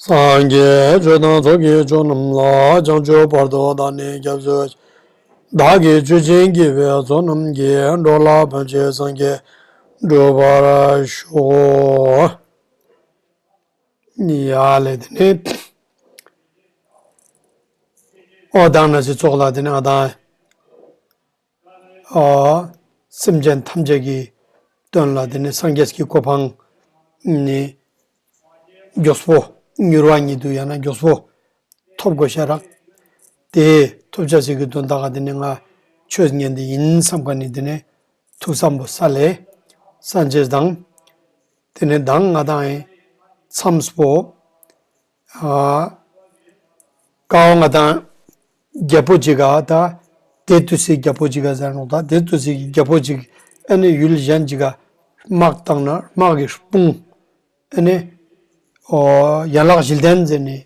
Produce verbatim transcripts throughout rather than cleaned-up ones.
སངས་རྒྱས་ཆོས་དང་ཚོགས་ཀྱི་མཆོག་རྣམས་ལ། བྱང་ཆུབ་བར་དུ་བདག་ནི་སྐྱབས་སུ་མཆི། བདག་གིས་ཆོས་ཀྱི་དགེ་བའི་ཚོགས་རྣམས་ཀྱིས། འགྲོ་ལ་ཕན་ཕྱིར་སངས་རྒྱས་འགྲུབ་པར་ཤོག། ཡ་ལས་དེ་ནས་ཨོ་དང་ན་སི་ཚོགས་ལ་དེ་ནས་ང་དང་། ཨ། སེམས་ཅན་ཐམས་ཅད་ཀྱི་དོན་ལ་དེ་ནི་སངས་རྒྱས་ཀྱི་གོ་འཕང་ནི་མགྱོགས་པོ་མྱུར་བ་ཉིད་དུ་ཡང་ན་མགྱོགས་པོ་ཐོབ་དགོས་ཤ་རག། དེ་ཐོབ་བྱ་ཟིག་གི་དོན་དག་ག་དེ་ནི་ང་ཆོས་ཉན་དེ་ཡིན་བསམ་ག་ནི་དེ་ནི་ཐུགས་བསམ་པོ་ས་ལས་སངས་རྒྱས་དང་། དེ་ནི་དང་ང་དང་ཡི་མཚམས་པོ། ཨ། ཀའོ་ང་དང་རྒྱལ་པོ་ཅིག་ག་ད་དེ་དུས་སི་རྒྱལ་པོ་ཅིག་ག་ཟེར་ནོག་ད་དེ་དུས་སི་རྒྱལ་པོ་ཅིག་ཨ་ནི་ཡུལ་གཞན་ཅིག་ག་དམག་བཏང་ན་དམག་གི་དཔུང་ཨ་ནི་ཨོ་ཡན་ལག་བཞི་ལྡན་ཟེར་ནས་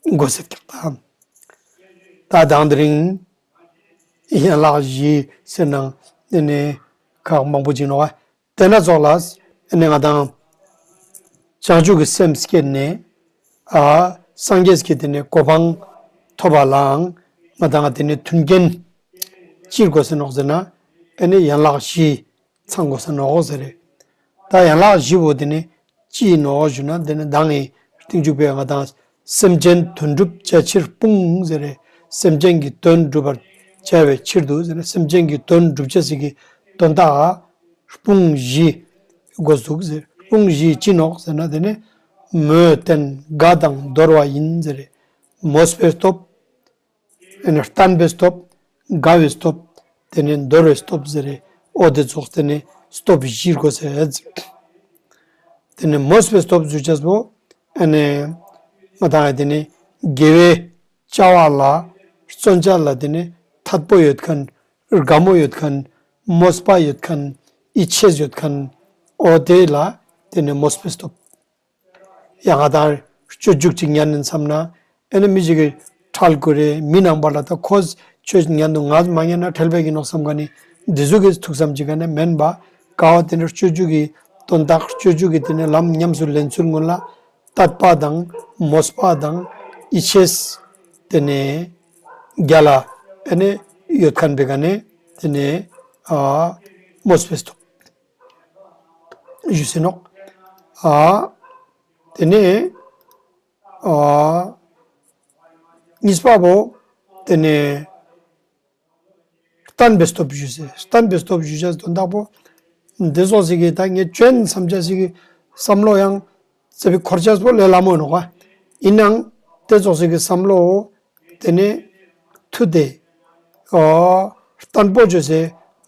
མགོ་སེར་ཀྱག་ད། ད་དང་དེ་རིང་ཡན་ལག་བཞི་ཟེར་ནང་ཨ་ནི་ཁག་མང་པོ་ཅིག་ནོག་ཨ། དེ་ན་ཚོགས་ལ་ཨ་ནི་ང་དང་བྱང་ཆུབ་ཀྱི་སེམས་བསྐྱེད་ནས་ཨ་སངས་རྒྱས་ཀྱི་དེ་ནས་གོ་འཕང་ཐོབ་པ་ལའང་ང་དང་དེ་ནས་མཐུན་རྐྱེན་ཅི་དགོས་ཟེར་ནོག་ཟེར་ན་ཨ་ནི་ཡན་ལག་བཞི་ཚང་དགོས་ཟེར་ནོག་ཟེར་རེད། ད་ཡན་ལག་བཞི་བོ་དེ་ནས་ཅི་ཡིན་ནོག་ཞུ་ན་དེ་ནས་མདང་ངས་སྟིང་ཆུ་པས་ང་དང་སེམས་ཅན་དོན་སྒྲུབ་བྱ་ཕྱིར་དཔུང་ཟེར་རེད། སེམས་ཅན་གྱི་དོན་སྒྲུབ་པར་བྱ་བའི་ཕྱིར་དུ་ཟེར་ན་སེམས་ཅན་གྱི་དོན་སྒྲུབ་བྱ་ཟེར་གི་དོན་དག་དཔུང་བཞི་དགོས་འདུག་ཟེར། དཔུང་བཞི་ཅི་ནོག་ཟེར་ན་དེ་ནི་མོས་བརྟན་དགའ་དང་འདོར་བ་ཡིན་ཟེར་རེད། མོས་པའི་སྟོབས། ཨ་ནི་བརྟན་པའི་སྟོབས། དགའ་བའི་སྟོབས། དེ་ནི་འདོར་བའི་སྟོབས་ཟེར་རེད། ཨོ་དེ་ཚོགས་དེ་ནི་སྟོབས་བཞི་དགོས་ཟེར། དེ་ནི་མོས་པའི་སྟོབས་ཟེར་བྱས་པོ། ཨ་ནི་ང་དང་དེ་ནི་དགེ་བའི་བྱ་བ་ལ་བརྩོན་བྱ་ལ་དེ་ནི་ཐད་པོ་ཡོད་མཁན། དགའ་མོ་ཡོད་མཁན། མོས་པ་ཡོད་མཁན། ཡིད་ཆེས་ཡོད་མཁན། ཨོ་དེ་ལ་དེ་ནི་མོས་པའི་སྟོབས། ཡང་ང་དང་སྤྱོད་འཇུག་ཅིག་ཉན་ནས་བསམ་ན་ཨ་ནི་མི་ཞིག་གིས་ཁྲལ་དགོས་རེད། མི་ནང་པ་ལ་ད་ཁོས་ཆོས་ཉན་འདུག་ང་མ་ཉན་ན་ཁྲེལ་བས་ཀྱི་ནོག་བསམ་ག་ནི་འདི་ཟུག་གི་ཐུགས་བསམ་ཅིག་ག་ནི་མེན་པ། ག་བ་དེ་འདྲ་སྤྱོད་འཇུག་གི་དོན་དག་སྤྱོད་འཇུག་གི་དེ་ནི་ལམ་ཉམས་སུ་ལེན་ཚུལ་སྔོན་ལ་དད་པ་དང་མོས་པ་དང་ཡིད་ཆེས་དེ་ནི་རྒྱ་ལ་ཨ་ནི་ཡོད་མཁན་པའི་ག་ནི་དེ་ནི་ཨ་མོས་པའི་སྟོབས། ཞུ་སེ་ནོག་ཨ། དེ་ནས་ཨ་གཉིས་པ་བོ་དེ་ནས་བརྟན་པའི་སྟོབས་ཞུ་སེ། བརྟན་པའི་སྟོབས་ཞུ་བྱས་དོན་དག་པོ་འདི་ཚོགས་ཟིག་གི་ད་ངས་བཅོན་བསམ་བྱ་ཟིག་གི་བསམ་བློ་ཡང་རྩེ་བའི་འཁོར་བྱས་པོ་ལས་སླ་མོ་ནོག་ཨ། ཡིན་ནའང་དེ་ཚོགས་ཟིག་གི་བསམ་བློ་དེ་ནས་མཐུ་དེ་ཨ་བརྟན་པོ་བཅོས་སེ་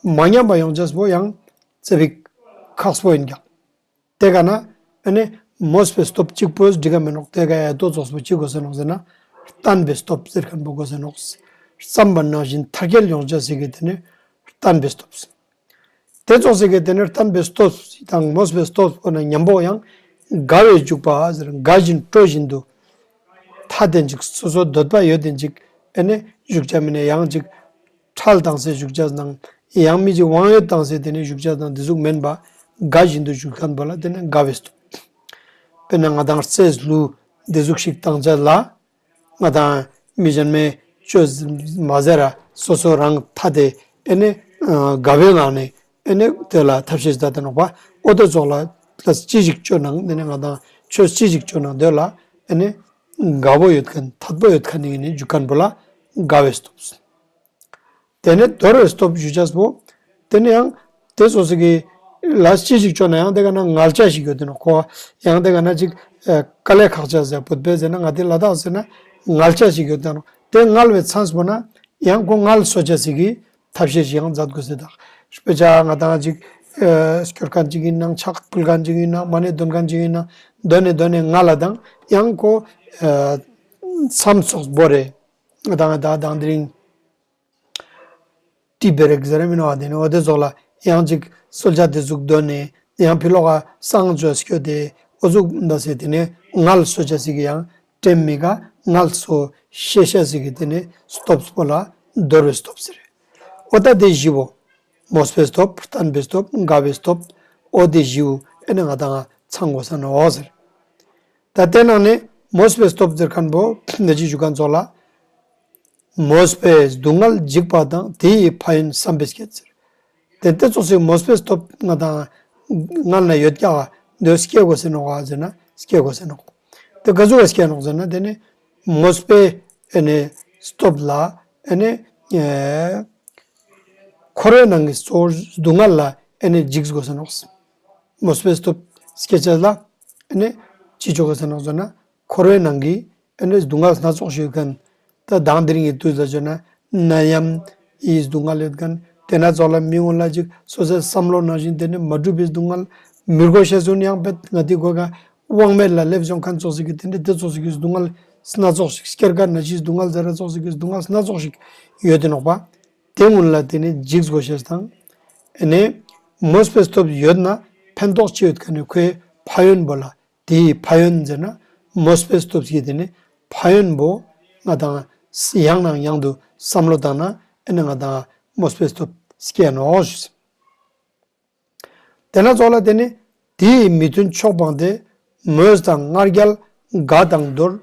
མ་ཉམས་པ་ཡོང་བྱས་པོ་ཡང་རྩེ་བའི་ཁག་པོ་ཡིན་ཀྱང་། དེ་ག་ན་ཨ་ནི་མོས་པའི་སྟོབས་གཅིག་པོས་འགྲིག་ག་མི་ནོག་དེ་ག་ཡ་ཏོ་ཚོགས་པོ་གཅིག་དགོས་ཟེར་ནོག་ཟེར་ན། བརྟན་པའི་སྟོབས་ཟེར་མཁན་པོ་དགོས་ཟེར་ནོག་བརྩམས་པ་ནང་བཞིན་མཐར་སྐྱེལ་ཡོང་བྱ་ཟེར་གི་དེ་ནི་བརྟན་པའི་སྟོབས། དེ་ཚོགས་ཟེར་གི་དེ་ནི་བརྟན་པའི་སྟོབས་དང་མོས་པའི་སྟོབས་པོ་ན་མཉམ་པོ་ཡང་དགའ་བའི་འཇུག་པ་ཟེར་དགའ་བཞིན་སྤྲོ་བཞིན་དུ། ཐ་དན་ཅིག་སོ་སོ་འདོད་པ་ཡོད་དན་ཅིག་ཨ་ནི་བཞུགས་བྱ་མིན་ན་ཡང་ཅིག་ཁྲལ་བཏང་སེ་བཞུགས་བྱ་ནང་ཡང་མི་ཅིག་དབང་ཡོད་བཏང་སེ་དེ་ནས་བཞུགས་བྱ་དང་དེ་ཟུག་མིན་པ་དགའ་བཞིན་དུ་བཞུགས་མཁན་པོ་ལ་དེ་ནས་དགའ་བའི་སྟོབས། དཔེར་ན་ང་དང་རྩེས་ལུ་དེ་ཟུག་ཞིག་བཏང་བྱ་ལ་ང་དང་མི་གཞན་མའི་ཆོས་མ་ཟེར་ར་སོ་སོ་རང་ཐ་དེ་ཨ་ནི་དགའ་བའི་ངང་ནས་ཨ་ནི་དེ་ལ་ཐབས་ཤེས་ད་དེ་ནོག་པ། ཨོ་དེ་ཚོགས་ལ་ལ་ཅི་ཞིག་བཅོ་ནང་དེ་ནས་ང་དང་ཆོས་ཅི་ཞིག་བཅོ་ནང་དེ་ལ་ཨ་ནི་དགའ་བོ་ཡོད་མཁན་ཐད་པོ་ཡོད་མཁན་ནི་ནི་འཇུག་མཁན་པོ་ལ་དགའ་བའི་སྟོབས། དེ་ནས་འདོར་བའི་སྟོབས་ཞུ་བྱས་པོ། དེ་ནས་ཡང་དེ་ཚོགས་ཟིག་གི་ལ་ཅི་ཞིག་བཅོ་ན་ཡང་དེ་ག་ན་ངལ་བྱ་ཞིག་ཡོད་དེ་ནོག་ཁོ་ཡང་དེ་ག་ན་ཅིག་དཀའ་ལས་ཁག་བྱ་ཟེར་བུད་པས་ཟེར་ན་ང་དེ་ལ་དྭགས་ཟེར་ན་ངལ་བྱ་ཞིག་ཡོད་དེ་ནོག་དེ་ངལ་བའི་མཚམས་པོ་ན་ཡང་ཁོ་ངལ་གསོ་བྱ་ཟིག་གི་ཐབས་ཤེས་ཤིག་ཡང་མཛད་དགོས་ཟེར་དང་། དཔེ་ཆ་ང་དང་ཅིག་ཨ་སྐྱོར་མཁན་ཅིག་ཡིན་ནང་ཕྱག་ཕུལ་མཁན་ཅིག་ཡིན་ནང་མ་ཎི་འདོན་མཁན་ཅིག་ཡིན་ནང་འདོན་ནས་འདོན་ནས་ང་ལ་དང་ཡང་ཁོ་ཨ་མཚམས་ཚོགས་བོ་རེད། ང་དང་ད་དང་དེ་རིང་ཏི་བེ་རེག་ཟེར་མི་ནོ་བ་དེ་ནི་འོ་དེ་ཚོགས་ལ་ཡང་ཅིག་གསོལ་ཇ་དེ་ཟུག་འདོན་ནས་ཡང་ཕི་ལོག་ག་སང་ཅོ་སྐྱོ་དེ་འོ་ཟུག་འདོན་སེ་དེ་ནས་ངལ་གསོ་བྱ་ཟིག་གི་ཡང་དྲན་མི་ག་ངལ་གསོ་ཤེས་བྱ་ཟིག་གི་དེ་ནས་སྟོབས་པོ་ལ་འདོར་བའི་སྟོབས་ཟེར། འོ་ད་དེ་བཞི་བོ། མོས་པའི་སྟོབས། བརྟན་པའི་སྟོབས། དགའ་བའི་སྟོབས། འོ་དེ་བཞི་བོ་ཨེ་ནི་ང་དང་ཚང་དགོས་ས་ནོ་ཟེར། ད་དེ་ནང་ནས་ མོས་པའི་སྟོབས་ཟེར་མཁན་པོ་ནི་ཅི་ཞུ་མཁན་ཚོགས་ལ། མོས་པས་སྡུག་བསྔལ་འཇིག་པ་དང་། དེ་ཡི་ཕན་ཡོན་བསམ་པས་བསྐྱེད་ཟེར། དེ་དེ་ཙོགས་ཤིག་མོས་པའི་སྟོབས་ང་དང་ང་ལ་ཡོད་ཀྱང་འདོད་སྐྱེ་དགོས་ཟེར་ནོག་ག་ཟེར་ན་སྐྱེ་དགོས་ཟེར་ནོག་དེ་ག་ཟུག་ག་སྐྱེ་ནོག་ཟེར་ན་དེ་ནི་མོས་པའི་ཨེ་ནི་སྟོབས་ལ་ཨེ་ནི་ཨེ་འཁོར་བའི་ནང་གི་གཙོ་བོ་སྡུག་བསྔལ་ལ་ཨེ་ནི་འཇིགས་དགོས་ཟེར་ནོག་མོས་པའི་སྟོབས་སྐྱེ་ཆ་ལ་ཨེ་ནི་ཅི་ཆོག་ག་ཟེར་ནོག་ཟེར་ན། འཁོར་བའི་ནང་གི་ཨེ་ནི་སྡུག་བསྔལ་སྣ་ཚོགས་ཤིག་ཡོད་མཁན། ད་དང་དེ་རིང་གི་དུས་ལ་བརྗོད་ན་ནད་ཡམས་ཡི་སྡུག་བསྔལ་ཡོད་མཁན། དེ་ན་ཚོགས་ལ་མི་ངོ་ལ་ཅིག་སོ་སོའི་བསམ་བློ་ནང་བཞིན་དེ་ནི་མ་འགྲུབ་པའི་སྡུག་བསྔལ། མི་དགོས་ཤེས་སུ་ནི་ཡང་བེད་ང་དེ་དགོས་ག་དབང་མེད་ལ་སླེབས་སོང་མཁན་ཙོགས་ཤིག་གི་དེ་འདྲ་དེ་ཙོགས་ཤིག་གི་སྡུག་བསྔལ་སྣ་ཚོགས་ཤིག་སྐྱེར་ཀ་ན་ཤིའི་སྡུག་བསྔལ་ཟེར་ར་ཙོགས་ཤིག་གི་སྡུག་བསྔལ་སྣ་ཚོགས་ཤིག་ཡོད་དེ་ནོག་པ། དེ་ངུན་ལ་དེ་ནི་འཇིགས་དགོས་ཤེས་དང་། ཨེ་ནི་མོས་པའི་སྟོབས་ཡོད་ན་ཕན་ཐོགས་ཅི་ཡོད་མཁན་ནི་ཁོའི་ཕན་ཡོན་པོ་ལ། དེའི་ཕན་ཡོན་ཟེར་ན་མོས་པའི་སྟོབས་ཀྱི་དེ་ནི་ཕན་ཡོན་པོ་ང་དང་ཡང་ནས་ཡང་དུ་བསམ་བློ་བཏང་ན་ཨེ་ནི་ང་དང་མོས་པའི་སྟོབས་སྐྱེ་ནོག་ཞུ། དེ་ན་ཚོགས་ལ་དེ་ནི་དེའི་མི་མཐུན་ཕྱོགས་སྤངས་ཏེ། མོས་དང་ང་རྒྱལ་དགའ་དང་འདོར།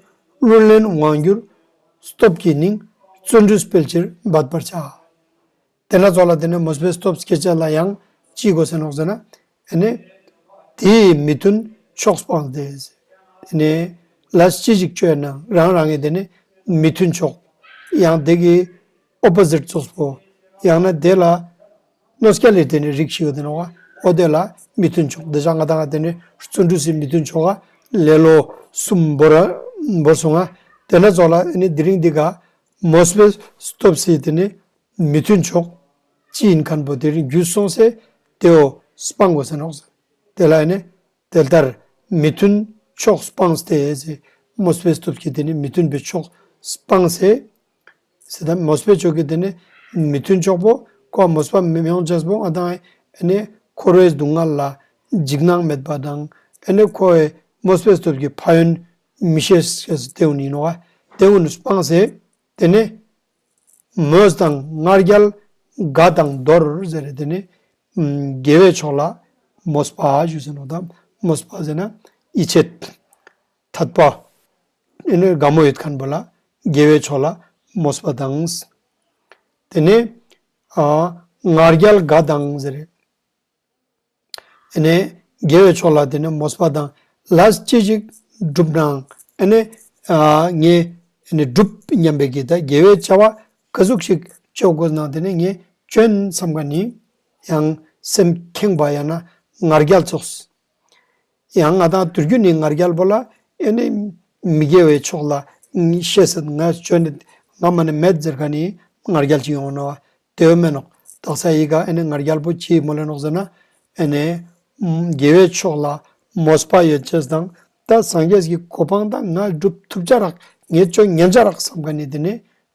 བླུར་ལེན་དབང་བསྒྱུར་སྟོབས་ཀྱིས་ནི། བརྩོན་འགྲུས་སྤེལ་ཕྱིར་འབད་པར་བྱ། དེ་ན་ཚོགས་ལ་དེ་ནི་མོས་པའི་སྟོབས་སྐྱེ་ཆ་ལ་ཡང་ཅི་དགོས་ཟེར་ནོག་ཟེར་ན། ཨེ་ནི་དེའི་མི་མཐུན་ཕྱོགས་སྤངས་ཏེ། ཨེ་ནི་ལས་ཅི་ཞིག་བཅོས་ན་རང་རང་གི་དེ་ནི་མི་མཐུན་ཕྱོགས། ཡང་དེ་གི་ཨོ་པོ་ཟིཊ་ཙོགས་པོ། ཡང་ན་དེ་ལ་གནོད་སྐྱེལ་ལས་དེ་ནི་རིགས་ཤིག་ཡོད་དེ་ནོག་པ། ཨོ་དེ་ལ་མི་མཐུན་ཕྱོགས་དེ་བཞག་ང་དང་དེ་ནི་བརྩོན་འགྲུས་སི་མི་མཐུན་ཕྱོགས་ལ་ལེ་ལོ་གསུམ་བོར་བོར་སོང་ང་། དེ་ན་ཚོགས་ལ་ཨེ་ནི་དེ་རིང་འདི་ག་མོས་པའི་སྟོབས་སི་དེ་ནི་མི་མཐུན་ཕྱོགས་ཅི་ཡིན་མཁན་པོ་དེ་རིང་རྒྱུད་སོང་སེ་དེའོ་སྤང་དགོས་ཟེར་ནོག་ཟེར། དེ་ལ་ཨེ་ནི་དེ་ལྟར་མི་མཐུན་ཕྱོགས་སྤངས་ཏེ་ཟེར། མོས་པའི་སྟོབས་ཀྱིས་དེ་ནི་མི་མཐུན་པའི་ཕྱོགས་སྤངས་སེ་ཟེར། ད་མོས་པའི་ཕྱོགས་ཀྱི་དེ་ནི་མི་མཐུན་ཕྱོགས་པོ་ཁོ་མོས་པ་མི་མི་ཡོང་ཅེས་པོ་ང་དང་ཨེ་ནི་འཁོར་བའི་སྡུག་བསྔལ་ལ་འཇིགས་སྣང་མེད་པ་དང་ཨེ་ནི་ཁོའི་མོས་པའི་སྟོབས་ཀྱི་ཕན་ཡོན་མི་ཤེས་ཤེས་སུ་དེའོ་ནི་ནོག་པ། དེའོ་ནི་སྤངས་སེ་དེ་ནི། མོས་དང་ང་རྒྱལ་དགའ་དང་འདོར་ཟེར་རེད་དེ་ནི། ཨམ་དགེ་བའི་ཕྱོགས་ལ་མོས་པ་ཞུ་ཟེར་ནོག་དང་མོས་པ་ཟེར་ན་ཡིད་ཆེས། དད་པ། ཨེ་ནི་དགའ་མོ་ཡོད་མཁན་པོ་ལ་དགེ་བའི་ཕྱོགས་ལ་མོས་པ་དང་། དེ་ནི་ཨ་ང་རྒྱལ་དགའ་དང་ཟེར་རེད། ཨེ་ནས་དགེ་བའི་ཕྱོགས་ལ་དེ་ནས་མོས་པ་དང་ལས་ཅི་ཞིག་བསྒྲུབ་ནའང་ཨེ་ནས་ཨ་ངས་ཨེ་ནས་བསྒྲུབ་སྙམ་པའི་གི་ད་དགེ་བའི་བྱ་བ་ག་ཟུག་ཞིག་བཅོ་དགོས་ནའང་དེ་ནས་ངས་བཅོན་བསམ་ག་ནི་ཡང་སེམས་ཁེངས་པ་ཡང་ན་ང་རྒྱལ་ཚོགས། ཡང་ང་དང་དུས་རྒྱུན་ནས་ང་རྒྱལ་པོ་ལ་ཨེ་ནས་མི་དགེ་བའི་ཕྱོགས་ལ་ཤེས་ཟིན་ང་བཅོན་ནས་ང་མ་ནས་མེད་ཟེར་ག་ནི་ང་རྒྱལ་ཅིག་ཡོང་ནོ། དེ་བས་མེན་ནོག་དག་ས་ཡི་ག་ཨེ་ནས་ང་རྒྱལ་པོ་ཅི་མོལ་ལེ་ནོག་ཟེར་ན། ཨེ་ནས་དགེ་བའི་ཕྱོགས་ལ་མོས་པ་ཡོད་ཅེས་དང་ད་སངས་རྒྱས་ཀྱི་གོ་འཕང་དང་ང་སྒྲུབ་ཐུབ་ཅ་རག་ངས་བཅོ་ཉན་ཅ་རག་བསམ་ག་ནི་དེ་ནས་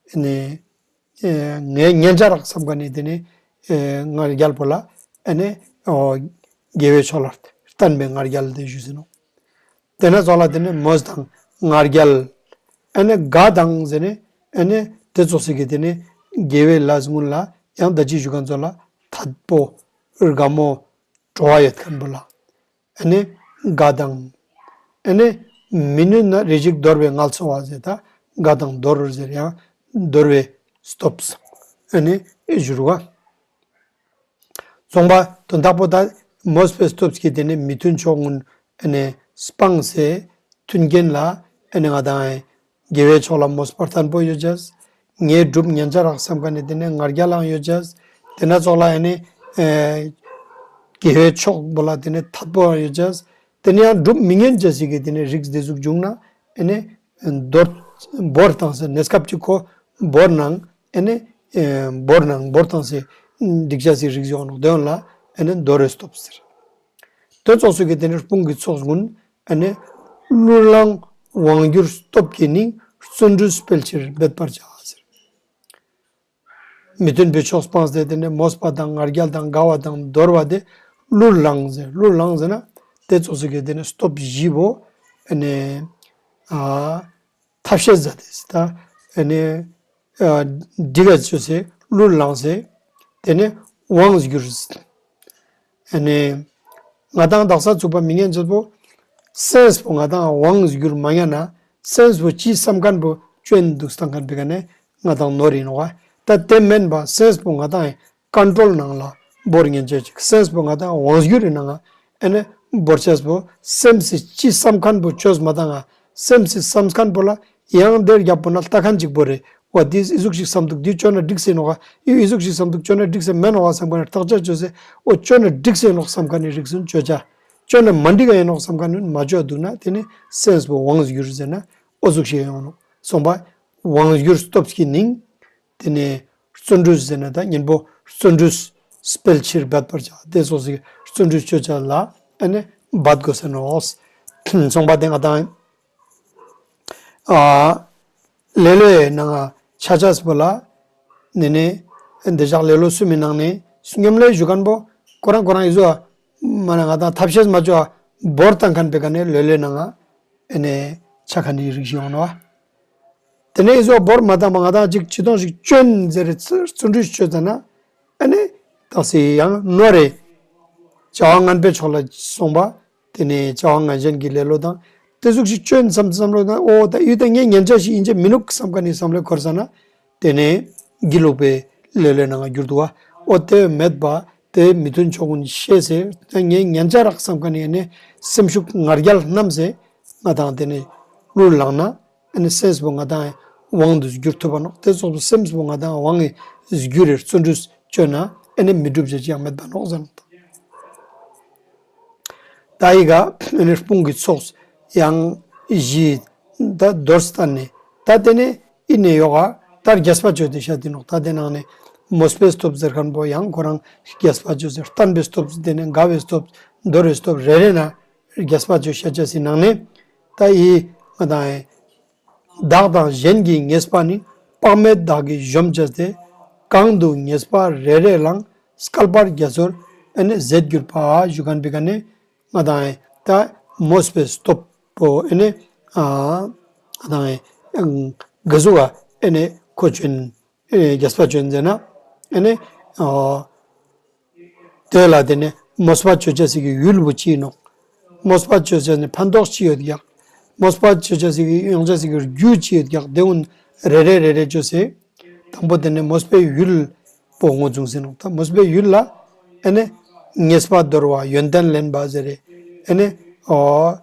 ཨེ་ནས་ངས་ཉན་ཅ་རག་བསམ་ག་ནི་དེ་ནས་ང་རྒྱལ་པོ་ལ་ཨེ་ནས་དགེ་བའི་ཕྱོགས་ལ་བརྟན་པའི་ང་རྒྱལ་དེ་ཞུ་ཟིན་ནོག་དེ་ན་ཚོགས་ལ་དེ་ནས་མོས་དང་ང་རྒྱལ། ཨ་ནི་དགའ་དང་ཟེར་ནས་ཨ་ནི་དེ་ཚོགས་སི་གི་དེ་ནས་དགེ་བའི་ལས་སྔོན་ལ་ཡང་ད་ཅི་ཞུ་མཁན་ཚོགས་ལ་དད་པོ་དགའ་མོ་སྤྲོ་བ་ཡོད་མཁན་པོ་ལ་ཨ་ནི་དགའ་དང་། ཨ་ནི་མི་ནུས་ན་རེ་ཞིག་འདོར་བའི་ངལ་འཚོ་བ་ཟེར་ད་དགའ་དང་འདོར་ཟེར་ཡང་འདོར་བའི་སྟོབས་ཨ་ནི་ཞུ་རུ་བ། གསུངས་པ་དོན་དག་པོ་ད་མོས་པའི་སྟོབས་ཀྱིས་དེ་ནས་མི་མཐུན་ཕྱོགས་ཀུན་ཨ་ནི་སྤངས་སེ་མཐུན་རྐྱེན་ལ་ཨ་ནི་ང་དང་དགེ་བའི་ཕྱོགས་ལ་མོས་པ་བརྟན་པོ་ཡོད་ཅེས། ངས་སྒྲུབ་ཉན་ཅ་རག་བསམ་ག་ནས་དེ་ནས་ང་རྒྱལ་ལའང་ཡོད་ཅེས། དེ་ན་ཚོགས་ལ་ཨ་ནི་དགེ་བའི་ཕྱོགས་པོ་ལ་དེ་ནས་དད་པོའང་ཡོད་ཅེས། དེ་ནས་ཡང་སྒྲུབ་མི་ཉན་ཅེས་ཞིག་གི་དེ་ནས་རིགས་དེ་ཟུག་བྱུང་ན་ཨ་ནི་འདོར་བོར་བཏང་སེ་གནས་སྐབས་ཅིག་ཁོ་བོར་ནང་ཨེ་ནི་ཨེ་བོར་ནང་བོར་བཏང་སེ་འགྲིག་ཆ་སི་རིགས་ཡོང་ནོག་དོན་ལ་ཨེ་ནི་འདོར་བའི་སྟོབས་ཟེར། དོན་ཚོགས་སུ་གི་དེ་ནི་དཔུང་གི་ཚོགས་ཀུན་ཨེ་ནི་བླུར་ལངས་དབང་བསྒྱུར་སྟོབས་ཀྱིས་ནི། བརྩོན་འགྲུས་སྤེལ་ཕྱིར་འབད་པར་བྱ་ཟེར། མི་མཐུན་པའི་ཕྱོགས་སྤངས་ཏེ་དེ་ནི་མོས་པ་དང་ང་རྒྱལ་དང་དགའ་བ་དང་འདོར་བ་དེ་བླུར་ལངས་ཟེར། བླུར་ལངས་ཟེར་ན་དེ་ཚོགས་སུ་གི་དེ་ནི་སྟོབས་བཞི་བོ་ཨེ་ནི་ཨ། ཐབས་ཤེས་མཛད་དེ་ད་ཨ་ནི་ཨ་འདི་ག་བཅོས་སེ་བླུར་ལངས་སེ་དེ་ནས་དབང་བསྒྱུར། ཨ་ནི་ང་དང་དག་ས་ཚུགས་པ་མི་ངན་ཚོ་པོ་སེམས་པོ་ང་དང་དབང་བསྒྱུར་མ་ཉན་ན་ སེམས་པོ་ཅི་བསམ་མཁན་པོ་སྐྱོན་འདུག་བསམ་མཁན་པའི་ག་ནས་ང་དང་ནོར་ཡིན་ནོག་བ། ད་དེ་མིན་པ་སེམས་པོ་ང་དང་ཀོན་ཊོལ་ནང་ལ་འབོར་ཉན་ཆོག་ཅིག་སེམས་པོ་ང་དང་དབང་སྒྱུར་རི་ནང་ཨ་ནི་འབོར་ཆེས་པོ་སེམས་སི་ཅི་བསམ་མཁན་པོ་ཆོས་མ་དང་ང་སེམས་སི་བསམ་མཁན་པོ་ལ་ཡང་དེར་རྒྱབ་པོ་ན་ལྟ་མཁན་ཅིག་པོ་རེད། འོ་དེ་ཨི་ཟུག་ཞིག་བསམ་འདུག་དེ་སྐྱོན་ན་འགྲིག་སེ་ནོག་ཨ་ཨི་ཨི་ཟུག་ཞིག་བསམ་འདུག་སྐྱོན་ན་འགྲིག་སེ་མེད་ནོག་ཨ་བསམ་མཁན་ནི་བརྟག་དཔྱད་བཅོས་སེ་འོ་སྐྱོན་ན་འགྲིག་སེ་ནོག་བསམ་མཁན་ནི་རིགས་སུ་བཅོས་བྱ། སྐྱོན་ན་མ་འགྲིག་ག་ཡིན་ནོག་བསམ་མཁན་ནི་མ་བཅོས་འདུག་ན་དེ་ནི་སེམས་པོ་དབང་སྒྱུར་ཟེར་ན་འོ་ཟུག་ཞིག་ཡོང་ནོག་སོང་པ། དབང་སྒྱུར་སྟོབས་ཀྱི་ནིང་། དེ་ནས་བརྩོན་འགྲུས་ཟེར་ན་ད་གཉེན་པོ་བརྩོན་འགྲུས་སྤེལ་ཕྱིར་འབད་པར་བྱ། དེ་སོགས་སི་བརྩོན་འགྲུས་བཅོས་བྱ་ལ་ཨ་ནི་འབད་དགོས་ཟེར་ནོག་སོང་པ་དེ་ང་དང་ཨ་ལེ་ལོའི་ནང་ང་ཆ་ཆ་སི་པོ་ལ་ནི་ནི་འདི་ཞག་ལེ་ལོ་གསུམ་མི་ནང་ནས་སྙོམ་ལས་ཞུ་མཁན་པོ་ཁོ་རང་ཁོ་རང་ཨི་ཟོ་མ་ན་ང་དང་ཐབས་ཤེས་མ་བཅོ་བོར་བཏང་མཁན་པའི་ག་ནས་ལེ་ལོའི་ནང་ང་ཨ་ནི་ཆ་ཁ་ནི་རིགས་ཤིག་ཡོང་ནོག་དེ་ནས་ཨི་ཟོ་བོར་མ་བཏང་པ་ང་དང་ཅིག་ཅི་ཐོང་ཞིག་སྐྱོན་ཟེར་རེ་བརྩོན་འགྲུས་བཅོས་ཙ་ན་ཨ་ནི་ཏག་སི་ཡང་ནོར་རེ་བྱ་བ་ངན་པའི་ཕྱོགས་ལ་སོང་པ། དེ་ནས་བྱ་བ་ངན་ཞན་གྱི་ལེ་ལོ་དང་དེ་ཟུག་ཞིག་སྐྱོན་བསམ་བསམ་བློ་དང་འོ་ད་ཡུལ་ད་ངས་ཉན་ཆ་ཞིག་ཡིན་ཆ་མི་ནུག་བསམ་མཁན་ནི་བསམ་བློ་འཁོར་ས་ན་དེ་ནས་སྒྱིད་ལུག་པའི་ལེ་ལོའི་ནང་ང་གྱུར་འདུག་བ། འོ་དེ་མེད་པ་དེ་མི་མཐུན་ཕྱོགས་ཀུན་ཤེས་སེ་ད་ངས་ཉན་ཆ་རག་བསམ་མཁན་ནི་ནས་སེམས་ཤུགས་ང་རྒྱལ་བསྣམས་སེ་ང་དང་དེ་ནས་གླུ་བླངས་ན། ཨ་ནི་སེམས་པོ་ང་དང་དབང་དུ་བསྒྱུར་ཐུབ་པ་ནོག་དེ་སོགས་པའི་སེམས་པོ་ང་དང་དབང་གི་བསྒྱུར་རེ་བརྩོན་འགྲུས་བཅོས་ན་ཨ་ནི་མི་འགྲུབ་བྱ་ཅི་ཡང་མེད་པ་ནོག་ཟེར་ནོག་ད་ཡི་ག་ཨ་ནི་དཔུང་གི་ཚོགས་ཡང་བཞི་ད་མདོར་བསྟན་ནས་ད་དེ་ནས་ཨི་ནས་ཡོག་ག་ད་རྒྱས་པ་བཅོས་ཏེ་བཤད་དེ་ནོག་ད་དེ་ནང་ནས་མོས་པའི་སྟོབས་ཟེར་མཁན་པོ་ཡང་ཁོ་རང་རྒྱས་པ་བཅོས་ཟེར་བསྟན་པའི་སྟོབས་དེ་ནས་དགའ་བའི་སྟོབས་མདོར་བའི་སྟོབས་རེ་རེ་ན་རྒྱས་པ་བཅོས་བཤད་བྱ་སི་ནང་ནས་ད་ཡི་ང་དང་ཨེ། བདག་དང་གཞན་གྱི་ཉེས་པ་ནི། དཔག་མེད་བདག་གིས་གཞོམ་བྱས་ཏེ། གང་དུ་ཉེས་པ་རེ་རེ་ལའང་། བསྐལ་པ་རྒྱ་མཚོར་ཨེ་ནི་ཟད་གྱུར་པ། ཞུ་མཁན་པའི་ག་ནས་ང་དང་ཨེ་ད་མོས་པའི་སྟོབས་པོ་ཨེ་ནི་ཨ་ང་དང་ཨེ་ག་ཟུག་ག་ཨེ་ནི་ཁོ་བཅོན་ཨེ་རྒྱས་པ་བཅོན་ཟེར་ན་ཨེ་ནི་ཨ། དེ་ལ་དེ་ནི་མོས་པ་བཅོ་བྱ་ཟེར་གྱི་ཡུལ་བོ་ཅི་ཡིན་ནོག་མོས་པ་བཅོ་བྱ་ནི་ཕན་ཐོགས་ཅི་ཡོད་ཀྱག་མོས་པ་བཅོ་བྱ་ཟེར་གྱི་ཡོང་བྱ་ཟེར་གྱི་རྒྱུ་ཅི་ཡོད་ཀྱག་དེ་ཀུན་རེ་རེ་རེ་རེ་བཅོས་སེ། དང་པོ་དེ་ནི་མོས་པའི་ཡུལ་པོ་ངོས་བཟུང་ཟེར་ནོག་ད་མོས་པའི་ཡུལ་ལ་ཨེ་ནི་ཉེས་པ་དོར་བ་ཡོན་ཏན་ལེན་པ་ཟེར་རེ་ཨེ་ནི་ཨོ།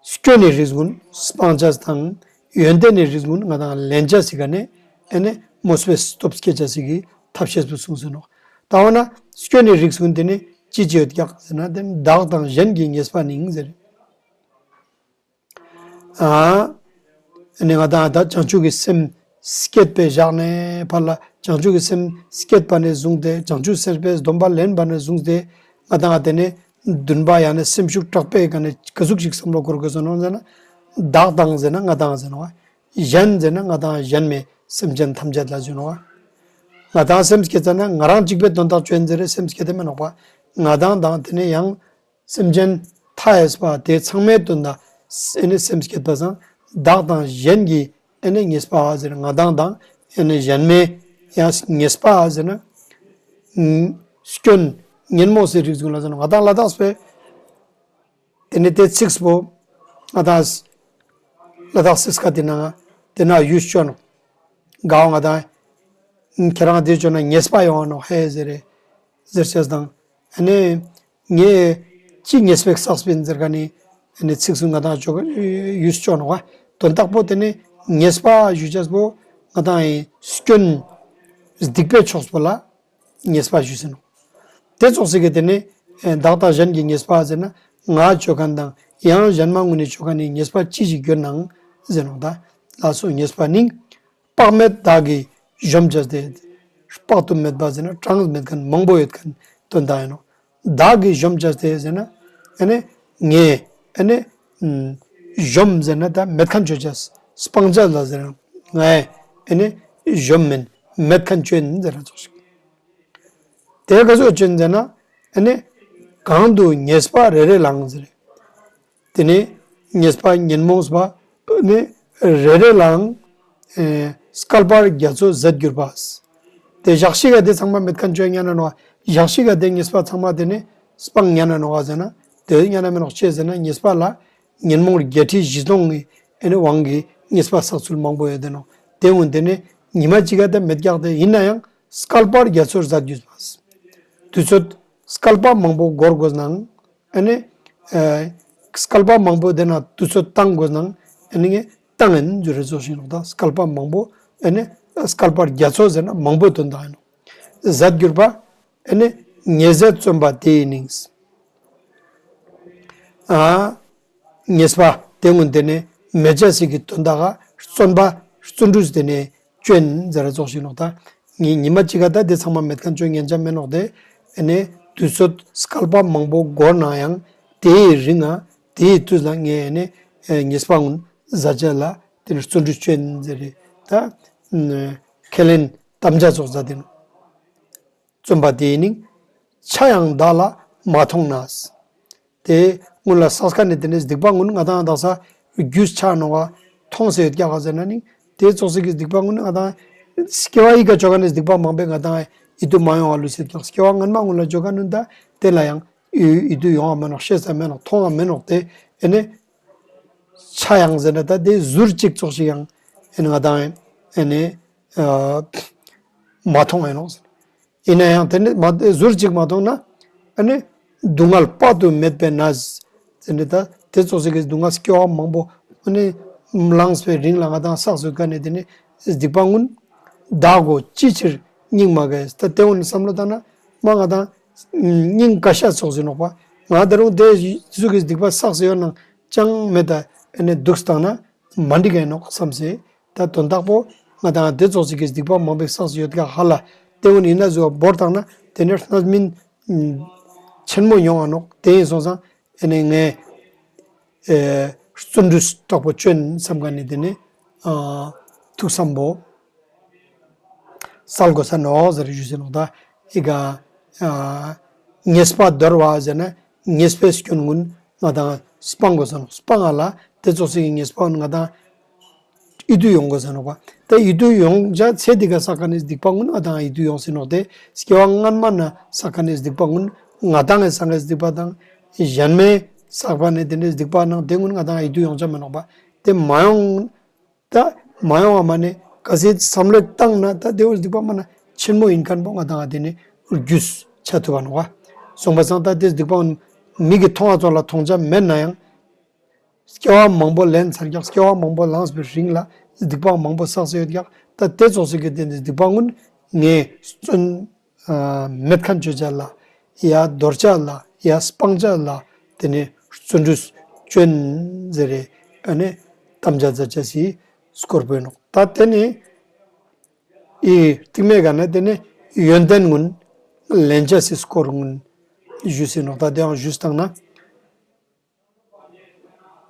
སྐྱོན་ནི་རིགས་ཀུན་སྤང་བྱ་དང་ཡོན་ཏན་ནི་རིགས་ཀུན་ང་དང་ལེན་བྱ་ཟེར་ག་ནས་ཨེ་ནི་མོས་པའི་སྟོབས་སྐྱེ་བྱ་ཟེར་གི་ཐབས་ཤེས་པོ་གསུངས་ཟེར་ནོག་ད་འོ་ན་སྐྱོན་ནི་རིགས་ཀུན་དེ་ནི་ཅི་ཅི་ཡོད་ཀྱག་ཟེར་ན་དེ་ནི་བདག་དང་གཞན་གྱི་ཉེས་པ་ནི་ཟེར། ཨ་ནི་ང་དང་ད་བྱང་ཆུབ་ཀྱི་སེམས་བསྐྱེད་པའི་ཞག་ནས་ཕར་ལ་བྱང་ཆུབ་ཀྱི་སེམས་བསྐྱེད་པ་ནས་བཟུང་སྟེ་བྱང་ཆུབ་སེམས་དཔའི་སྡོམ་པ་ལེན་པ་ནས་བཟུང་སྟེ་ང་དང་དེ་ནས་འདུན་པ་ཡང་ན་སེམས་ཤུགས་དྲག་པོའི་ག་ནས་ག་ཟུག་ཞིག་བསམ་བློ་འཁོར་དགོས་སོ་ནོ་ཟེར་ན་བདག་དང་ཟེར་ན་ང་དང་ཟེར་ནོ། གཞན་ཟེར་ན་ང་དང་གཞན་མེད་སེམས་ཅན་ཐམས་ཅད་ལ་ཟེར་ནོ། ང་དང་སེམས་བསྐྱེད་ཙ་ན་ང་རང་གཅིག་པའི་དོན་དག་བཅོས་ཟེར་རེ་སེམས་བསྐྱེད་དེ་མེད་ནོག་པ། ང་དང་དང་དེ་ནས་ཡང་སེམས་ཅན་མཐའ་ཡས་པ་དེ་ཚང་མའི་དོན་དག་ཨེ་ནི་སེམས་བསྐྱེད་པ་སང་བདག་དང་གཞན་གྱི་ཨེ་ནི་ཉེས་པ་ཟེར་ང་དང་དང་ཨེ་ནི་གཞན་མའི་ཡང་ཉེས་པ་ཟེར་ན་སྐྱོན་ཉོན་མོངས་སའི་རིགས་ཀུན་ལ་ཟེར་ན་ང་དང་ལ་དྭགས་པའི་དེ་ནི་དེ་ཚིགས་པོ་ང་དང་ལ་དྭགས་སི་སྐད་དེ་ནང་དེ་ན་ཡུལ་སྐྱོན་དགའ་བ་ང་དང་ཁྱེད་རང་དེ་བཅོས་ན་ཉེས་པ་ཡོང་བ་ནོ་ཧེ་ཟེར་རེ་ཟེར་ཅེས་དང་ཨེ་ནི། ངས་ཅི་ཉེས་པའི་བསགས་པིན་ཟེར་ག་ནི་ཨ་ནི་ཚིག་གསུང་ང་དང་ཅོག་ཡུས་ཅོག་ནོག་པ། དོན་དག་པོ་དེ་ནི་ཉེས་པ་ཞུ་ཅེས་པོ་ང་དང་ཡི་སྐྱོན་སྡིག་པའི་ཕྱོགས་པོ་ལ་ཉེས་པ་ཞུ་ཟེར་ནོག་དེ་ཙོགས་སི་གི་དེ་ནི་བདག་དང་གཞན་གྱི་ཉེས་པ་ཟེར་ན་ང་ཅོ་མཁན་དང་ཡང་གཞན་མ་ངུ་ནི་ཅོ་མཁན་ནི་ཉེས་པ་ཅི་ཞིག་ཡོད་ནའང་ཟེར་ནོག་ད་ལ་སོགས་ཉེས་པ་ནི། དཔག་མེད་བདག་གིས་གཞོམ་བྱས་ཏེ། དཔག་ཏུ་མེད་པ་ཟེར་ན་གྲངས་མེད་མཁན་མང་པོ་ཡོད་མཁན་དོན་དག་ཡིན་ནོ། བདག་གིས་གཞོམ་བྱས་ཏེ་ཟེར་ན་ཨ་ནི་ངས་ཨ་ནི་གཞོམ་ཟེར་ན་ད་མེད་མཁན་བཅོ་བྱས་སྤང་བྱ་ལ་ཟེར་ན་ངས་ཨ་ནི་གཞོམ་མིན་མེད་མཁན་བཅོ་ཡིན་ཟེར་ན་ཙོགས་ཤིག་དེ་ག་ཚོད་བཅོ་ཡིན་ཟེར་ན་ཨ་ནི་གང་དུ་ཉེས་པ་རེ་རེ་ལའང་ཟེར། དེ་ནས་ཉེས་པ་ཉོན་མོངས་པ་ནི་རེ་རེ་ལའང་ཨེ་བསྐལ་པར་རྒྱ་མཚོ་ཟད་གྱུར་པ། དེ་ཞག་ཤིག་ག་དེ་ཚང་མ་མེད་མཁན་བཅོ་ཉན་ན་ནོ། ཞག་ཤིག་ག་དེ་ཉེས་པ་ཚང་མ་དེ་ནི་སྤང་ཉན་ན་ནོ་ཟེར་ན་དེ་ཉན་ན་མི་ནོག་ཅི་ཟེར་ན་ཉེས་པ་ལ་ཉོན་མོངས་བརྒྱད་ཁྲི་བཞི་སྟོང་གི་ ཨེ་ནི་དབང་གི་ཉེས་པ་བསགས་ཚུལ་མང་པོ་ཡོད་དེ་ནོ། དེ་སྔོན་དེ་ནི་ཉི་མ་གཅིག་ག་ད་མེད་ཀྱག་དེ་ཡིན་ན་ཡང་སྐལ་པར་རྒྱ་མཚོར་ཟ་རྒྱུ་མ། དུས་ཚོད་སྐལ་པ་མང་པོ་འགོར་དགོས་ནའང་། ཨ་ནི། ཨ། སྐལ་པ་མང་པོ་དེ་ན་དུས་ཚོད་བཏང་དགོས་ནའང་། ཨ་ནི་ངས་བཏང་ཡིན་རྒྱུ་རེ་ཚོགས་ཤིག་ནོག་ད། སྐལ་པ་མང་པོ། ཨ་ནི། སྐལ་པ་རྒྱ་མཚོ་ཟེར་ན་མང་པོ་དོན་དག་ཡིན་ནོག་ཟད་གྱུར་པ། ཨ་ནི། ཉེས་ཟད་བརྩོན་པ་དེ་ཡི་སྙིང་། ཨ། ཉེས་པ་དེ་སྔོན་དེ་ནི་མེད་ཅེས་ཞིག་གི་དོན་དག་ག་བརྩོན་པ་བརྩོན་འགྲུས་དེ་ནི་སྐྱོན་ཟེར་ར་ཚོགས་ཤིག་ནོག་ད། ངས་ཉི་མ་གཅིག་ག་ད་དེ་ཚང་མ་མེད་མཁན་ཅོ་ཉན་ཆ་མེད་ནོག་དེ། ཨ་ནི་དུས་ཚོད་སྐལ་པ་མང་པོ་འགོར་ན་ཡང་དེའི་རིང་ང་དེའི་དུས་ལ་ངས་ཨ་ནི་ཉེས་པ་སྔོན་ཟ་ཅེས་ལ་དེ་ནི་བརྩོན་འགྲུས་སྐྱོན་ཟེར་རེད་ད། ཁས་ལེན་དམ་བཅའ་ཚོགས་ཟ་དེ་ནོག་བརྩོན་པ་དེ་ཡི་སྙིང་། ཆ་ཡང་བདག་ལ་མ་མཐོང་ན། དེ་སྔོན་ལ་བསགས་མཁན་ནི་དེ་ནི་སྡིག་པ་སྔོན་ང་དང་དག་ས་རྒྱུས་ཆ་ནོ་བ་མཐོང་ས་ཡོད་ཀྱག་ག་ཟེར་ན་ནི། དེ་ཚོགས་སེ་གི་སྡིག་པ་སྔོན་ང་དང་སྐྱེ་བ་ཡི་ག་ཅོ་ག་ནི་སྡིག་པ་མང་པོས་ང་དང་ཡིད་དུ་མ་ཡོང་བ་ལུས་སེ་ཀྱག་སྐྱེ་བ་སྔན་མ་སྔོན་ལ་ཅོ་ག་ནུན་ད་དེ་ལ་ཡང་ཡིད་དུ་ཡོང་བ་མེད་ནོག་ཤེས་ས་མེད་ནོག་མཐོང་བ་མེད་ནོག་དེ་ཨེ་ནི། ཆ་ཡང་ཟེར་ན་ད་དེ་ཟུར་གཅིག་ཚོགས་ཤིག་ཡང་ཨེ་ནི་ང་དང་ཨེ་ནི། ཨ། མ་མཐོང་ཨེ་ནོག་ཟེར། ཡིན་ན་ཡང་དེ་ནི་མ་ཟུར་གཅིག་མ་མཐོང་ན། ཨ་ནི་སྡུག་བསྔལ་དཔག་ཏུ་མེད་པའི་ན། དེ་འདྲ་ད་དེ་ཚོགས་སེ་གི་སྡུག་བསྔལ་སྐྱེ་བ་མང་པོ། ཨ་ནི་ལངས་པའི་རིང་ལ་ང་དང་བསགས་སུ་དཀའ་ནས་དེ་ནི་སྡིག་པ་སྔོན། བདག་གོ་ཅི་ཕྱིར་སྙིང་མ་དགའ་ད་དེ་འོ་ནི་བསམ་བློ་བཏང་ན་མ་ང་དང་སྙིང་དགའ་ཤ་ཚོགས་སེ་ནོག་པ། ང་ད་རུང་དེ་ཚོགས་སེ་གི་སྡིག་པ་བསགས་སུ་ཡོད་ནང་ཅང་མེད་ད་ཨ་ནི་སྡུག་བཏང་ན་མ་འགྲིག་ག་ནོག་བསམ་སེ། ད་དོན་དག་པོ་ང་དང་དེ་ཚོགས་སེ་གི་སྡིག་པ་མང་པོ་བསགས་སུ་ཡོད་ཀྱག་ཧ་ལ། དེ་འོ་ནི་ཡིན་ན་བཟོ་བ་འབོར་བཏང་ན་དེ་ནས་རྣམ་སྨིན་ཆེན་མོ་ཡོང་བ་ནོག་དེ་ཡིན་སོང་ཙང་ཨ་ནི་ངས་ཨེ་བརྩོན་འགྲུས་དྲག་པོ་བསྐྱོན་བསམ་ག་ནི་དེ་ནི་ཨ་ཐུགས་བསམ་པོ་གསལ་དགོས་ས་ནོག་ཟེར་ཞུས་ཟིན་ནོག་ད་ཨི་ག་ཨ་ཉེས་པ་དོར་བ་ཟེར་ན་ཉེས་པའི་སྐྱོན་སྔོན་ང་དང་སྤང་དགོས་ས་ནོག་སྤང་ང་ལ་དེ་ཚོགས་སེ་གི་ཉེས་པ་ང་དང་ཡིད་དུ་ཡོང་དགོས་ས་ནོག་པ། ད་ཡིད་དུ་ཡོང་བྱ་ཚེ་འདི་ག་བསགས་མཁན་ནི་སྡིག་པ་སྔོན་ང་དང་ཡིད་དུ་ཡོང་ཟིན་ནོག་དེ་སྐྱེ་བ་སྔན་མ་ན་བསགས་མཁན་ནི་སྡིག་པ་སྔོན་ང་དང་ངི་བསགས་མཁན་སྡིག་པ་དང་། གཞན་མའི་བསགས་པ་ནི་དེ་འདྲའི་སྡིག་པ་ནང་དེ་སྔོན་ང་དང་ཡིད་དུ་ཡོང་བྱ་མི་ནོག་པ། དེ་མ་ཡོང་། ད་མ་ཡོང་བ་མ་ནི་ག་ཚད་བསམ་བློ་བཏང་ན་ད་དེ་བོ་སྡིག་པ་མ་ན་ཆེན་མོ་ཡིན་མཁན་པོ་ང་དང་དེ་ནི་རྒྱུས་ཆ་ཐུབ་པ་ནོག་པ། སོང་པ་སང་ད་དེ་སྡིག་པ་མིག་གི་མཐོང་བ་ཚོ་ལ་མཐོང་བྱ་མེད་ན་ཡང་། སྐྱེ་བ་མང་པོ་ལེན་ཚར་ཀྱག་སྐྱེ་བ་མང་པོ་ལངས་པའི་རིང་ལ་སྡིག་པ་མང་པོ་བསགས་སེ་ཡོད་ཀྱག་ད་དེ་ཚོགས་སེ་གི་དེ་ནི་སྡིག་པ་སྔོན་ངས་བརྩོན་ཨ་མེད་མཁན་བཅོ་བྱ་ལ་ཡ་དོར་བྱ་ལ་ཡ་སྤང་བྱ་ལ་དེ་ནི་བརྩོན་འགྲུས་བསྐྱོན་ཟེར་རེ་ཨ་ནི་དམ་བཅའ་མཛད་བྱ་སི་སྐོར་པོ་ཡིན་ནོག་ད་དེ་ནི་ཨི་རྟིང་མའི་ག་ན་དེ་ནི་ཡོན་ཏན་སྔོན་ལེན་བྱ་སི་སྐོར་སྔོན་ཞུས་སེ་ནོག་ད་དེའང་ཞུས་བཏང་ན།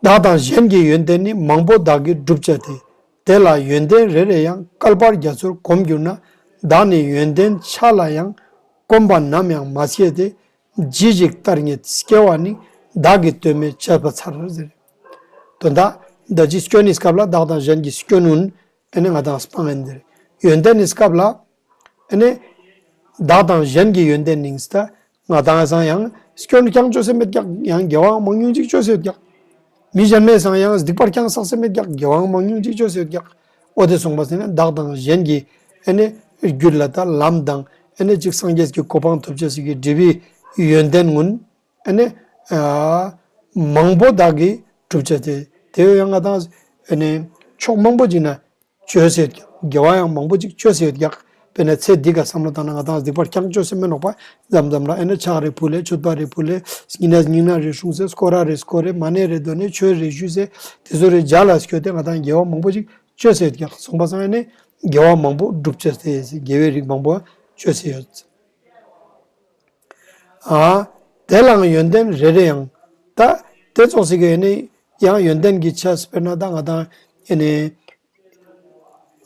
བདག་དང་གཞན་གྱི་ཡོན་ཏན་ནི། མང་པོ་བདག་གིས་བསྒྲུབ་བྱ་སྟེ། དེ་ལ་ཡོན་ཏན་རེ་རེ་ཡང་། བསྐལ་པར་རྒྱ་མཚོར་གོམས་གྱུར་ན། བདག་ནི་ཡོན་ཏན་ཆ་ལ་ཡང་། གོམས་པ་ནམ་ཡང་མ་སྐྱེས་ཏེ། ཇི་ཞིག་ལྟར་རྙེད་སྐྱེ་བ་ནི། བདག་གི་དོན་མེད་བྱས་པ་མཚར་ཟེར། དོན་དག་ད་ཅི་སྐྱོན་ནི་སྐབས་ལ་བདག་དང་གཞན་གྱི་སྐྱོན་ནུན། ཨ་ནི་ང་དང་སྤང་ཡིན་འདིར། ཡོན་ཏན་ནི་སྐབས་ལ། ཨ་ནི། བདག་དང་གཞན་གྱི་ཡོན་ཏན་ནིང་སྟ། ང་དང་སང་ཡང་སྐྱོན་རྐྱང་བཅོས་སེ་མེད་ཀྱག་ཡང་དགེ་བའང་མང་ཉུང་ཅིག་བཅོས་སེ་ཡོད་ཀྱག་མི་གཞན་མའི་སང་ཡང་སྡིག་པ་རྐྱང་བསགས་སེ་མེད་ཀྱག་དགེ་བའང་མང་ཉུང་ཅིག་བཅོས་སེ་ཡོད་ཀྱག་འོ་དེ་སོང་པ་ཟེར་ན་བདག་དང་གཞན་གྱི་ཨ་ནི་རྒྱུད་ལ་ད་ལམ་དང་ཨ་ནི་ཅིག་སངས་རྒྱས་ཀྱི་གོ་འཕང་ཐོབ་བྱ་ཞིག་གི་འབྲས་བུའི་ཡོན་ཏན་ཀུན། ཨ་ནི། ཨ། མང་པོ་བདག་གིས་བསྒྲུབ་བྱ་སྟེ། དེ་ཡང་ང་དང་། ཨ་ནི། ཕྱོགས་མང་པོ་ཅིག་ན་བཅོས་སེ་ཡོད་ཀྱག་དགེ་བ་ཡང་མང་པོ་ཅིག་བཅོས་སེ་ཡོད་ཀྱག་དཔེར་ན་ཚེ་འདི་ག་བསམ་བློ་བཏང་ན་ང་དང་སྡིག་པ་རྐྱང་བཅོས་སེ་མེད་ནོག་པ། མཚམས་མཚམས་ལ་ཨ་ནི་ཕྱག་རེ་ཕུལ་ལེ་མཆོད་པ་རེ་ཕུལ་ལེ་སྙིང་ནས་སྙིང་ནས་རེ་བསྲུང་སེ་སྐོར་ར་རེ་སྐོར་རེ་མ་ཎི་རེ་འདོན་ནས་ཆོས་རེ་ཞུས་སེ་དེ་ཚོ་རེ་མཇལ་ལ་སྐྱོད་དེ་ང་དང་དགེ་བ་མང་པོ་ཅིག་བཅོས་སེ་ཡོད་ཀྱག་སོང་པ་སང་ཨ་ནི་དགེ་བ་མང་པོ་བསྒྲུབ་བྱ་སྟེ་དགེ་བའི་རིགས་མང་པོ་བཅོས་སེ་ཡོད། ཨ། དེ་ལའང་ཡོན་ཏན་རེ་རེ་ཡང་། ད་དེ་ཚོགས་སེ་གི་ནི་ཡང་ཡོན་ཏན་གྱི་ཆ་དཔེར་ན་ད་ང་དང་ཨེ་ནི་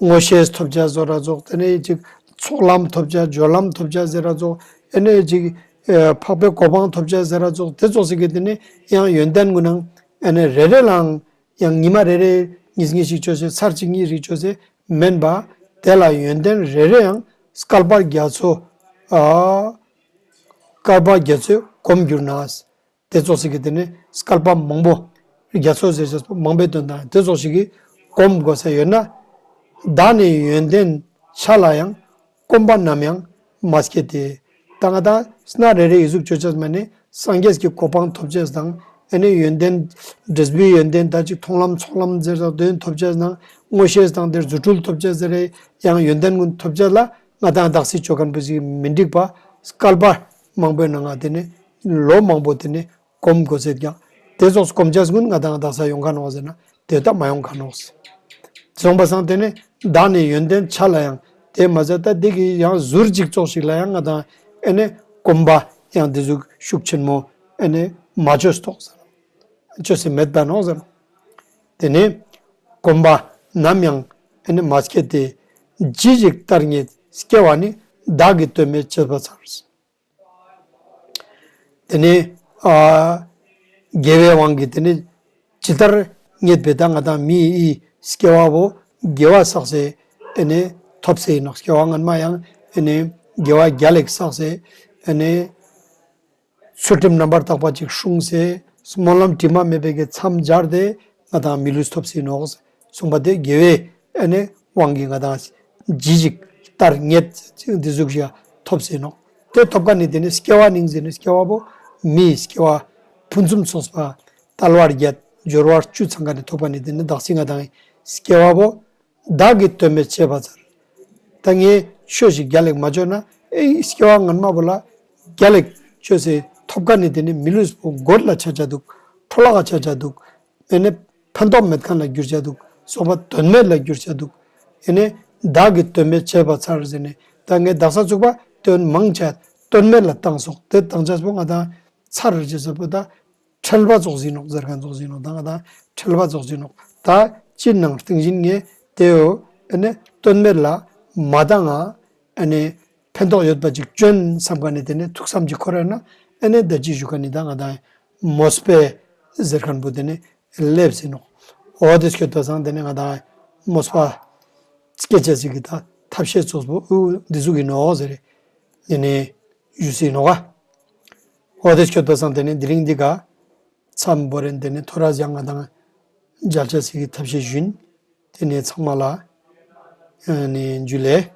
མངོན་ཤེས་ཐོབ་བྱ་ཟེར་ར་ཚོགས་དེ་ནས་ཅིག་ཚོགས་ལམ་ཐོབ་བྱ་སྦྱོར་ལམ་ཐོབ་བྱ་ཟེར་ར་ཚོགས་ཨེ་ནས་ཅིག་ཨེ་འཕགས་པའི་གོ་འཕང་ཐོབ་བྱ་ཟེར་ར་ཚོགས་དེ་ཚོགས་སེ་གི་དེ་ནི་ཡང་ཡོན་ཏན་ཀུན་ནང་ཨེ་ནི་རེ་རེ་ལའང་ཡང་ཉི་མ་རེ་རེ་གཉིས་གཉིས་ཤིག་བཅོས་སེ་ཚར་གཅིག་གཉིས་རིག་བཅོས་སེ་མེན་པ། དེ་ལ་ཡོན་ཏན་རེ་རེ་ཡང་བསྐལ་པ་རྒྱ་མཚོ། ཨ། བསྐལ་པ་རྒྱ་མཚོས་གོམས་གྱུར་ན། དེ་ཚོགས་སེ་གི་དེ་ནི་བསྐལ་པ་མང་པོ། རྒྱ་མཚོ་ཟེར་བྱས་མང་པོའི་དོན་དང་དེ་ཚོ་ཞིག་གིས་གོམས་དགོས་ས་ཡོད་ན། བདག་ནི་ཡོན་ཏན་ཆ་ལ་ཡང་། གོམས་པ་ནམ་ཡང་མ་སྐྱེས་ཏེ། ད་ང་དང་སྣ་རེ་རེ་ཡི་གཟུགས་ཅོ་ཅེས་མ་ནི་སངས་རྒྱས་ཀྱི་གོ་འཕང་ཐོབ་ཅེས་དང་། ཨ་ནི་ཡོན་ཏན་འབྲས་བུའི་ཡོན་ཏན་ད་ཅིག་མཐོང་ལམ་ཚོགས་ལམ་ཟེར་དང་དོན་ཐོབ་ཅེས་དང་མངོན་ཤེས་དང་དེར་རྫུ་འཕྲུལ་ཐོབ་ཅེས་ཟེར་རེ་ཡང་ཡོན་ཏན་ཀུན་ཐོབ་ཅེས་ལ་ང་དང་བདག་སྲིད་ཅོ་མཁན་པོ་ཞིག་མི་འགྲིག་པ། བསྐལ་པ་མང་པོའི་ནང་ང་དེ་ནི་ལོ་མང་པོ་དེ་ནི་གོམས་དགོས་ཟེར་ཀྱང་དེ་ཚོགས་གོམས་ཅེས་ཀུན་ང་དང་བདག་ས་ཡོང་ག་ནོག་ཟེར་ན། དེ་ལྟ་མ་ཡོང་ག་ནོག་ཟེར། སོང་པ་སང་དེ་ནི་བདག་ནི་ཡོན་ཏན་ཆ་ལ་ཡང་། དེ་མ་ཟད་ད་དེ་གི་ཡང་ཟུར་གཅིག་ཙོགས་ཤིག་ལ་ཡང་ང་དང་ཨེ་ནི་གོམས་པ་ཡང་དེ་ཟུག་ཤུགས་ཆེན་མོ་ཨེ་ནི་མ་བཅོས་ཏོག་ཟེར། བཅོས་སེ་མེད་པ་ནོག་ཟེར། དེ་ནི་གོམས་པ་ནམ་ཡང་ཨེ་ནི་མ་སྐྱེས་ཏེ། ཇི་ཞིག་ལྟར་རྙེད་སྐྱེ་བ་ནི། བདག་གིས་དོན་མེད་བྱས་པ་མཚར། དེ་ནས་ཨ་དགེ་བའི་དབང་གིས་དེ་ནས་ཇི་ལྟར་རྙེད་པའི་ད་ང་དང་མི་ཡི་སྐྱེ་བ་བོ་དགེ་བ་བསགས་སེ་ཨེ་ནས་ཐོབ་སེ་ཡིན་ནོག་སྐྱེ་བ་སྔན་མ་ཡང་ཨེ་ནས་དགེ་བ་རྒྱ་ལེགས་བསགས་སེ་ཨེ་ནས་ཚུལ་ཁྲིམས་རྣམ་པར་དག་པ་ཅིག་སྲུང་སེ་སྨོན་ལམ་དྲི་མ་མེད་པའི་གི་མཚམས་སྦྱར་ཏེ་ང་དང་མི་ལུས་ཐོབ་སེ་ཡིན་ནོག་གསུངས་པ་དེ་དགེ་བའི་ཨེ་ནས་དབང་གིས་ང་དང་ཇི་ཞིག་ལྟར་རྙེད་འདི་ཟུག་ཞིག་ཐོབ་སེ་ནོག་དེ་ཐོབ་ཀ་ནི་དེ་ནི་སྐྱེ་བ་ནིང་ཟེར་ནི་སྐྱེ་བ་པོ་མིའི་སྐྱེ་བ་ཕུན་སུམ་ཚོགས་པ་དལ་བ་བརྒྱད་འབྱོར་བ་བཅུ་ཚང་ཀ་ནི་ཐོབ་ཀ་ནི་དེ་ནི་བདག་སྲིད་ང་དང་སྐྱེ་བ་པོ་བདག་གིས་དོན་མེད་བྱས་པ་མཚར། ད་ངས་ཆོས་ཤིག་རྒྱ་ལེགས་མ་བཅོས་ན་ཨེ་སྐྱེ་བ་སྔན་མ་པོ་ལ་རྒྱ་ལེགས་བཅོས་སེ་ཐོབ་ཀ་ནི་དེ་ནི་མི་ལུས་པོ་སྒོར་ལ་ཆ་ཆ་འདུག་འཕྲོ་བརླག་ཆ་ཆ་འདུག་ཨེ་ནི་ཕན་ཐོགས་མེད་མཁན་ལ་འགྱུར་ཆ་འདུག་སོགས་པ་དོན་མེད་ལ་འགྱུར་ཆ་འདུག་ཨེ་ནི་བདག་གིས་དོན་མེད་བྱས་པ་མཚར་ཟེར་ནས་ད་ངས་བདག་ས་ཚུགས་པ་དོན་མང་ཆ་དོན་མེད་ལ་བཏང་སོགས་དེ་བཏང་ཆ་སོགས་ང་དང་མཚར་རེ་ཅེས་སོགས་པོ་ད་ཁྲེལ་བ་ཙོགས་ཟིན་ནོག་ཟེར་མཁན་ཙོགས་ཟིན་ནོག་ད་ང་དང་ཁྲེལ་བ་ཙོགས་ཟིན་ནོག་ད་ཅི་ནང་སྟེང་བཞིན་ངས་དེའོ་ཨེ་ནི་དོན་མེད་ལ་མ་བཏང་ང་ཨེ་ནི་ཕན་ཐོགས་ཡོད་པ་ཅིག་བཅོན་བསམ་མཁན་ནི་དེ་ནི་ཐུགས་བསམ་ཅིག་འཁོར་ཡོད་ན་ཨེ་ནི་ད་ཅི་ཞུ་མཁན་ནི་ད་ང་དང་མོས་པས་ཟེར་མཁན་པོ་དེ་ནི་སླེབས་ཟིན་ནོག་འོ་དེ་སྐྱོད་པ་སང་དེ་ནི་ང་དང་མོས་པ་སྐྱེ་ཆ་ཅིག་གི་ད་ཐབས་ཤེས་ཙོགས་པོ་འུ་འདི་ཟུག་ཡིན་ནོག་ཟེར་དེ་ནི་ཞུས་ཟིན་ནོག་འོ་དེ་སྐྱོད་པ་སང་དེ་ནི་དེ་རིང་འདི་ག་མཚམས་བོ་རེ་དེ་ནི་ཐོ་རས་ཡང་ང་དང་མཇལ་ཆ་ཞིག་གི་ཐབས་ཤེས་ཞུ་ཡིན། དེ་ནས་ཚང་མ་ལ་ཨ་ནི་འཇུ་ལེ།